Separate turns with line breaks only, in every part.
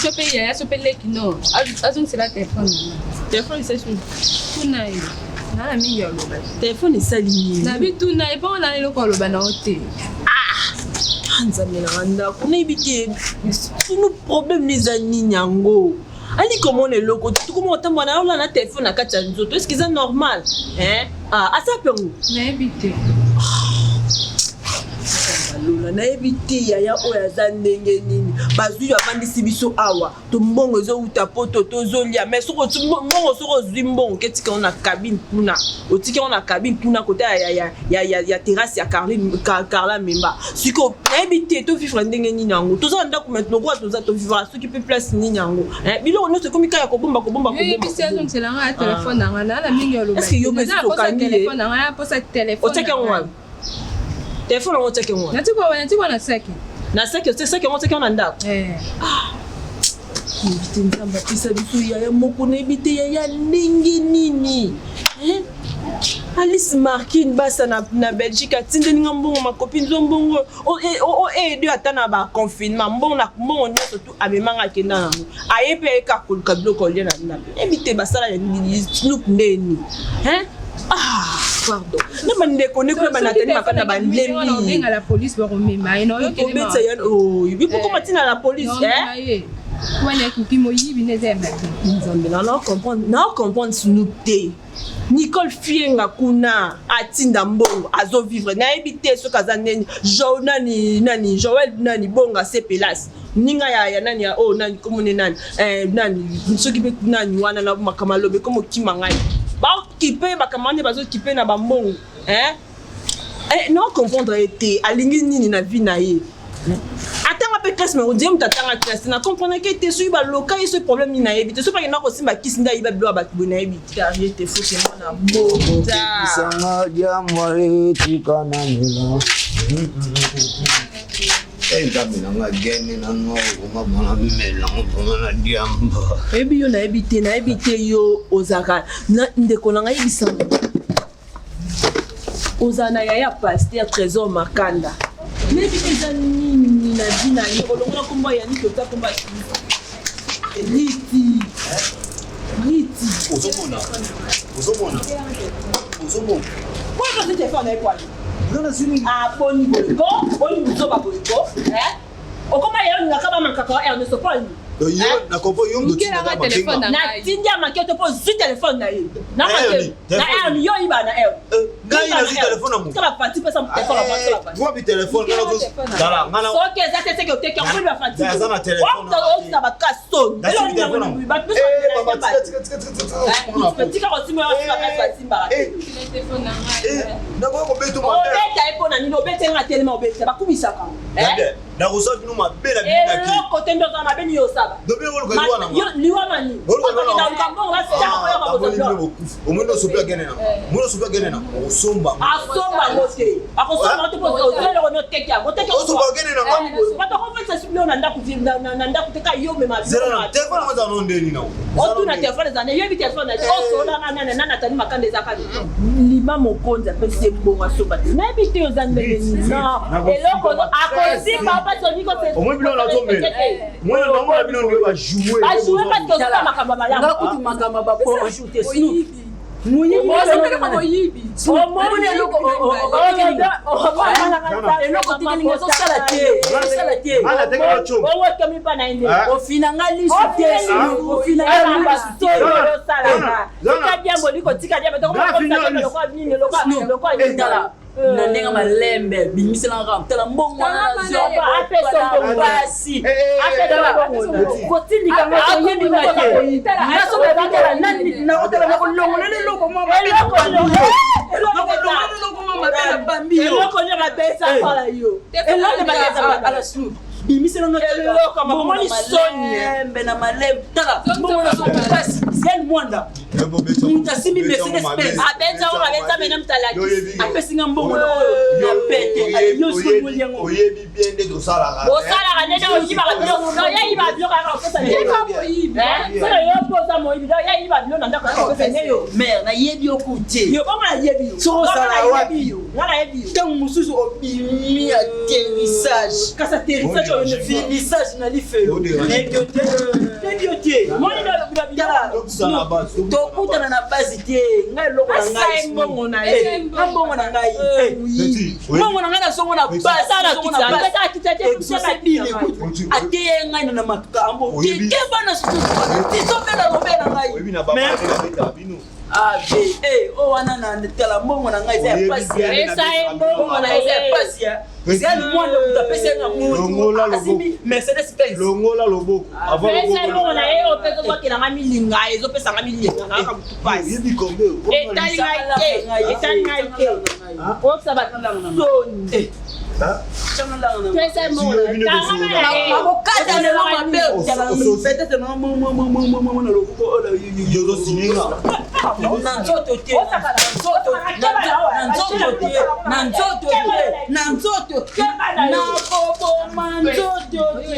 So mpe yaya, so mpe leki, no azongisela telefone.
Telefone esali?
Tuna ye, naa na mingi aloba.
Telefone esali nini?
Na bituna ye mpo na eloko aloba na yo te.
Ah, Nzambe nanga, ndako nayebi te sino problème eza nini yango. Ali komona eloko tukoma otambola na yola na telefone na kati ya nzoto, est-ce eza normal, hein? Ah, asa mpengo.
Nayebi te.
Lola, nayebi te yaya oyo aza ndenge nini. Bazwi, bavandisi biso awa to mbongo ezowuta poto, tozolia, mais soki mbongo, soki ozwi mbongo, ke tika yango na cabine kuna, otiki yango na cabine kuna kota ya terrasse ya Carline, Carla Memba. Sikoyo nayebi te tovivre ndenge nini yango. Toza na ndako maintenant, koa toza tovivre soki mpe place nini yango. Biloko nyonso ekomi kaka kobomba, kobomba.
Yebisi azongisela nga ya telefone na nga, naa na mingi aloba.
Est-ce que yo mpe tokangi ye?
Telefone na nga ya posa telefone.
Otiaki yango wana, telefone yango otiaki yango wana?
Natikwa na saki.
Na saki, otie saki yango, otiaki yango na ndako? Nayebi te, Nzambe apesa biso yaya moko, nayebi te yaya ndenge nini. Alice Markine Basa na Belgique atindeli nga mbongo, makopi nzo mbongo oede ata na baconfinement, mbongo na mbongo nyonso tu amemanga, akenda nango, aye mpe ayeka koluka biloko olia na ndako. Nayebi te basala Snoop ndeni. Ah, pardon, na bandeko nde kuna banatali makanda bandemi.
Obenga la police, bakomema ye.
Kobetisa ya bikokoma ntina la police.
Wana ekoki moyibi nde eza ya mabe.
Nzambe, na comprendre Snoop te. Nicole Fienga kuna atinda mbongo, azovivre, nayebi te soki aza ndeni. Jo nani, nani, Joel nani bonga sepelas ninga ya nani ya oyo nani komone nani, nani soki mpe nani wana na makambo alobi ekomi okima ngai. Baokipe bakambo nde bazokipe na bambongo, eh? Na comprendre ye te, alingi nini na vie na ye. Atanga mpe classe, mais odie moto atanga classe, na comprendre ke te. Soki baloka ye, soki problème nini, nayebi te. Soki akenda kosimba kisi nde ayiba biloko ya bato boye, nayebi te. Ye te, foke mwana bota.
Okekisanga diamwa, etika na mela. Nzambe na nga, gene na nga, okoma mwana melango mpona na diamba.
Oyebi yo, nayebi te, nayebi te. Yo ozalaka na ndeko na ngai, yebisanga, ozala na yaya pasteur Trésor Makanda, nayebi te eza nini na vi na yo. Olongola kombo ya Yaniki, ota kombo ya Riti, Riti.
Ozomona, ozomona, ozomona.
Oyo kasi telefone na ye kwani?
Nga nazwi nini?
Boni boye ko, boni buzoba boye ko, okoma ye olingaka bamakaka wa Ernest mpo nini?
Yo nakompo yo.
Ngelanga telefone na ngai.
Natindi ya make te mpo ozwi telefone na ye na make na Erne. Yo oyiba na Erne.
Ngai nazwi telefone na
tika bafanti, pesa telefone.
Wapi telefone? Tala nga na
Soki eza te, seke oteki yango, boni bafanti.
Aza na telefone.
Okisa bato ka soni. Tika kosimba, kasi basimbaka te.
Telefone na ngai.
Nakoki kobeta.
Obeta ye mpo na nini? Obeta nga telema, obeta bakumisaka.
Nakozwa bino mabe na binaki.
Eloko te nde ozala mabe nini osala. Liwa na nini? Okenda mbongo basiaka koya bakozwa.
Omoni osopi agene na omoni osopi agene na okosomba.
Asomba yango te, akosomba yango te, mpo ozwa eloko ni oteki yango, oteki.
Osomba agene na nga.
Bato akofandisa sibilo na ndako, na ndako te ka yo mema.
Telefone yango ezala no ndeni na
Otuna telefone eza ne, yoyebi telefone na te, osolanga nani nani atali makanda ezaka lima. Mokonzi apesi ye mbongo, asomba te. Nayebi te oza ndenge nini. Non, eloko akosimba mpasi olingi.
Omoni biloko nazomela, mwana bango na bino nde bajoue.
Bajoue parce que ozosala makambo ya malamu.
Nga kutu makambo bapo te, Snoop.
Moyibi.
Omoni eloko, eloko tikelingi ezosala te, ezosala te.
Owotomi mpa na ye nde.
Ofinanga lisu te, ofinanga lisu te.
Osalaka tika diambo liko, tika diambo tokomoa nini
Tala, na ndenge malembe bimiselanga, tala mbongo wana pasi kotindika nga, toyebi nga te. Nga soki nabitala nani, nakotala, nakolongolela eloko mwa mabe, nakolongolela eloko mwa mabe na bambi yo.
Eloko nde mabesa asala yo, eloko mabesa.
Ala Snoop, bimiselanga.
Eloko makomoni soni.
Malembe na malembe, tala mbongo nazopasi zen mwanda, moto asimbi Mercedes Benz.
Abenza ngo mabenza mena moto alakisi.
Apesi nga mbongo na oyo na pete, yo sikoyo yango.
Oyebi bien nde tosalaka.
Osalaka ndenge.
Mère, nayebi yo ku te. Soki ozala wapi, ntango mosusu obimi atterrissage, finissage na lifelo, nayebi yo te, nayebi yo te. Tala, tokutana na base te. Ngai eloko na ngai,
mbongo na ye.
Nga mbongo na ngai, mbongo na ngai nazongo na base, nazongo na base. Ateye ngai na makambo te bana susu tizobela lobela ngai.
Oyebi na baba abetaka bino.
Abe o wana na tala, mbongo na ngai eza ya pasi, mbongo na eza ya pasi. Ezali mwana moto apesi nga
Longola
moto asimbi Mercedes Benz.
Longola loboko avant.
Pesa mbongo na ye oyo mpe ezobwakelanga milinga, ezopesanga milinga kaka motu pasi.
Oyebi combien?
Etali ngai te, etali ngai te. Okisa bato soni.
Pesa mbongo na ye.
Akokata lelo mabe, peut-être na loboko.
Yozosininga.
Na nzoto te, na nzoto, na nzoto te, na nzoto te, na nzoto te, nakoboma nzoto te,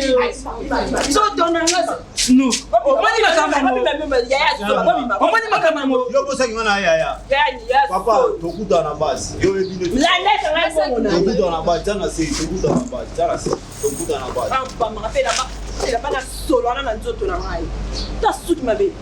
nzoto na nga no. Omoni makambo yango, omoni makambo yango.
Yo bosaki nga na yaya papa, tokutana na base. Yo oyebi nde tokutana na base. Tia na se, tokutana na base. Tia na se, tokutana na base.
Bamaka mpe elamba na solo wana na nzoto na ngai, ta suki mabe.